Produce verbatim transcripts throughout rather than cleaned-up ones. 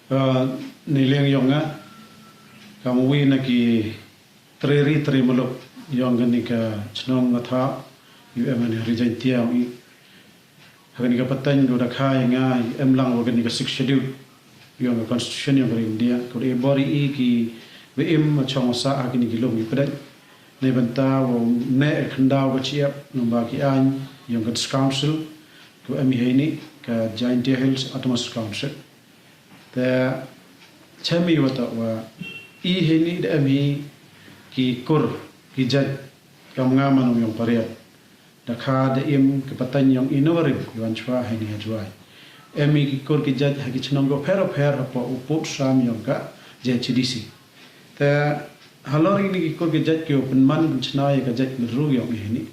Ka ni liang yong nga kam wi na ki treri trei maluk yong kani ka chnong nga tha yu em ani ri Jaintia i. Ha kani ka pateng do da kha ya nga em lang wa kani ka Sixth Schedule yong ka Constitution yong ka India. Ko e bor i ki wa im ma chong sa ha kani ki lum ki pedeng. Nei benta wa ne khyndaw ka chiap namba ki ain yong ka District Council ko em i heini ka Jaintia Hills Autonomous Council. Te chem i wa ta wa i heini da em hi ki kur ki jait kam nga manung yong pariat. Da kha da im ka pateng yong i na warim yuan chwa heini ha Jwai. Em i ki kur ki jait ha ki chnong ko pher pher ha po u put sam yong ka J H D C. Te halor ini ki kur ki jait ki u penman penchna ya ka jait medru yong i heini.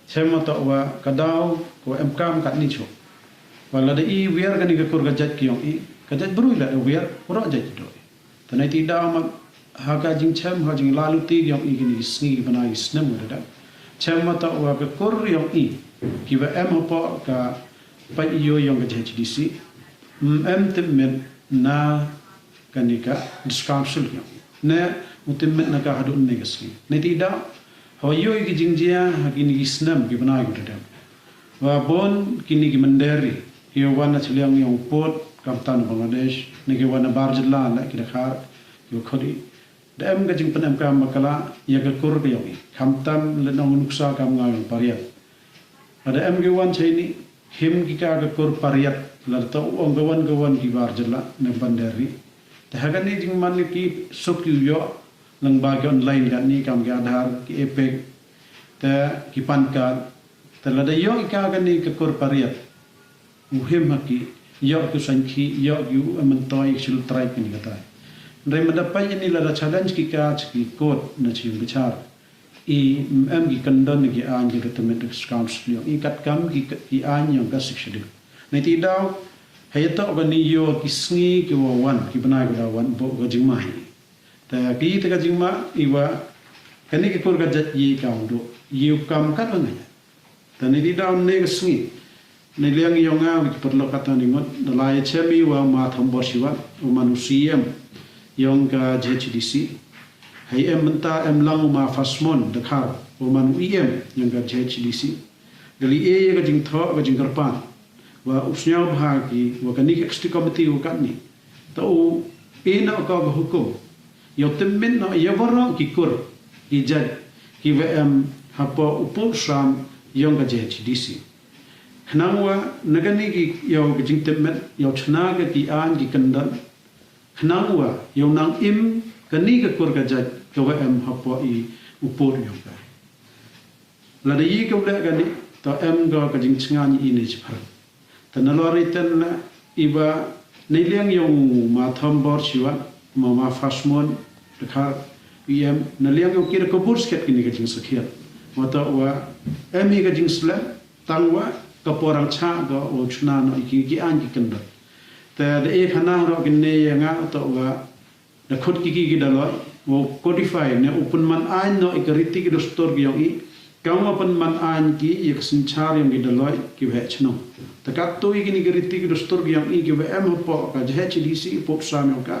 Chem ma ta wa ka daw ko em kam kat ni chu. Wa lada i wiar kani ka kur ka jait ki yong i ka jait bru la e wiar ura jait do. Tanai ti daw ma ha ka jingchem ha jinglalu ti yong i kini sngi bana i snem wa da. Chem ma ta wa ka kur yong i ki wa em ha po ka pa i yo yong ka J H D C. M em tem men na kani ka District Council yong i ne u tem men na ka hadu ne ka sngi. Ne ti daw Hawa yoi ki jingjia ha kini ki snem ki bnai ki dodem. Wa bon kini ki mynder ri ki wan na chiliang yong put kam tan Bangladesh ne ki wan na bar jylla la ki dakhar ki wa khodi. Da em ka jingpynem kam bakala ya ka kur ka yong i kam tam le nong nuksa kam nga yong pariat. Wa da em ki wan chaini him ki ka ka kur pariat la to ong ka wan ka wan ki bar jylla ne mynder ri. Te ha kani jingman ki suk yu yo lang ba ki online kani kam ki Aadhaar ki EPIC te ki PAN card. Te lada yo i ka kani ka kur pariat u him ha ki yo ki sanki yo ki u mentoi ki sul trai kini ka tai. Ndai mada pai ini lada challenge ki ka ki court na chi yung bichar. I em ki kandon ki an ki ka temet ka scam sliong i kat kam ki ki an yong ka sik sheduk. Nai ti daw hai to kani yo ki sngi ki wa wan ki bnai ki da wan bo ka jingmai. Te ki te ka jingma i wa kani ki kur ka jat yi ka undo yi kam kat wa ngai. Te ni di daw ne ka sngi ni liang yong nga wi ki perlok kata ni ngot na lai chem i wa ma Thombor Shiwat wa man u C M yong ka J H D C. Hai em menta em lang u ma Fasmon Dkhar wa man u E M yong ka J H D C. Gali e ya ka jingthoh ka jingkyrpan wa u sñiaw bha ki wa kani ka executive committee wa katni. Ta u e na ka ka hukum yow tymmen na ya warok ki kur ki jait ki wa em hapoh u pud sam yong ka J H D C. Khnang wa na kani ki yow ka jingtymmen yow chna ka ki an ki kyndan. Khnang wa yow nang im kani ka kur ka jait ka wa em hapoh i u pud yong ka. Lada yi ka u leh kani ta em ka ka jingchngan i ne chipar. Ta na lor i ten la i ba nei liang yong ma Thombor Shiwat ma ma Fasmon Dkhar i em na liang yong ki da ka bur sket kini ka jingsakhiat. Ma ta wa em i ka jingslem tang wa ka porang cha ka u chna no i ki ki an ki kynda. Ta da e khana ro kini ya nga ta wa da khut ki ki ki da loi wa codify ne u pynman ain no i ka riti ki dustur ki yong i kam wa pynman ain ki ya ka synchar yong ki da loi ki wa chnong. Ta kat tu i kini ki riti ki dustur ki yong i ki wa em hapoh ka J H D C i pop sam yong ka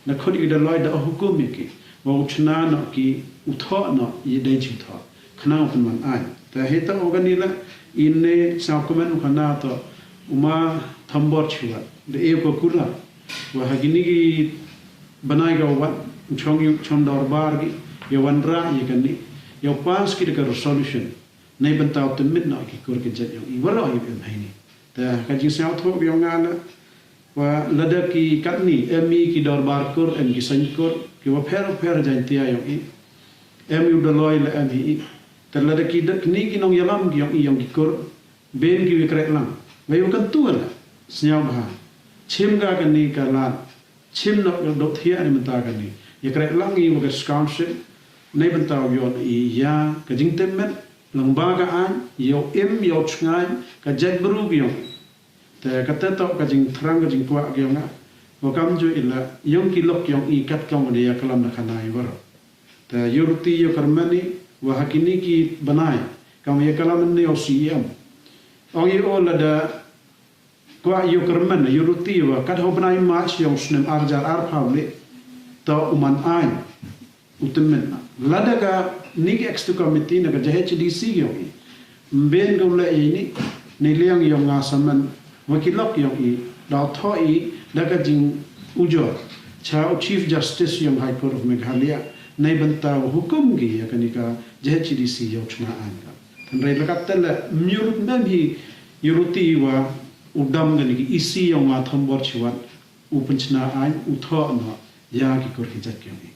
da khut i ki da loi da hukum i ki wa u chna no ki u thoh no i dei jingthoh. Khnang u pynman ain. Ta heta u kani la i ne sa kumen u khana ta u ma Thombor Shiwat da e ko kula wa ha kini ki bnai ka wat chong yu chong dorbar ki ya wan ra ya kani ya pas ki da ka resolution. Nei bynta u tymmen no ki kur ki jait yong i warok i em haini. Ta ka jingsñiaw thoh yong nga la wa lada ki katni em i ki dorbar kur em ki sain kur ki wa pher pher Jaintia yong i. Em i u da loi la em hi i. Ta lada ki da kini ki nong yalam ki yong i yong ki kur ben ki wi krek lang. Wei u kan tu la sñiaw bha. Chim ga kani ka lad chim no ka dok thia ni mynta kani ya krek lang i wa ka scam ship. Nei bynta u yon i ya ka jingtymmen lang ba ka an yow im yow chngai ka jait bru ki yong. Te kata to ka jingthrang ka jingkwah ki yong nga wa kam ju ila yong ki lok yong i kat kam wa da ya kalam na khana i warok. Te yurti yow karmani wa ha kini ki bnai kam ya kalam ni o C M. Ong i o lada kwah ïa kyrmen ïa ruti wa kat ha u bnai March yong snem arjar arphaw le to u man ain u tymmen na lada ka ni ka executive committee na ka J H D C yong i. Mben ka u le i ni ni liang yong nga samen wa ki lok yong i da tho i da ka jing ujor cha u Chief Justice yong High Court of Meghalaya nei bynta wa hukum ki ïa ka ni ka J H D C yong chna ain ka. Than rei lakat tele myurut mem hi ïa ruti wa u dam ka ni ki isi yong nga thombor chiwat u pynchna ain u tho no ïa ki kur ki jait ki yong i.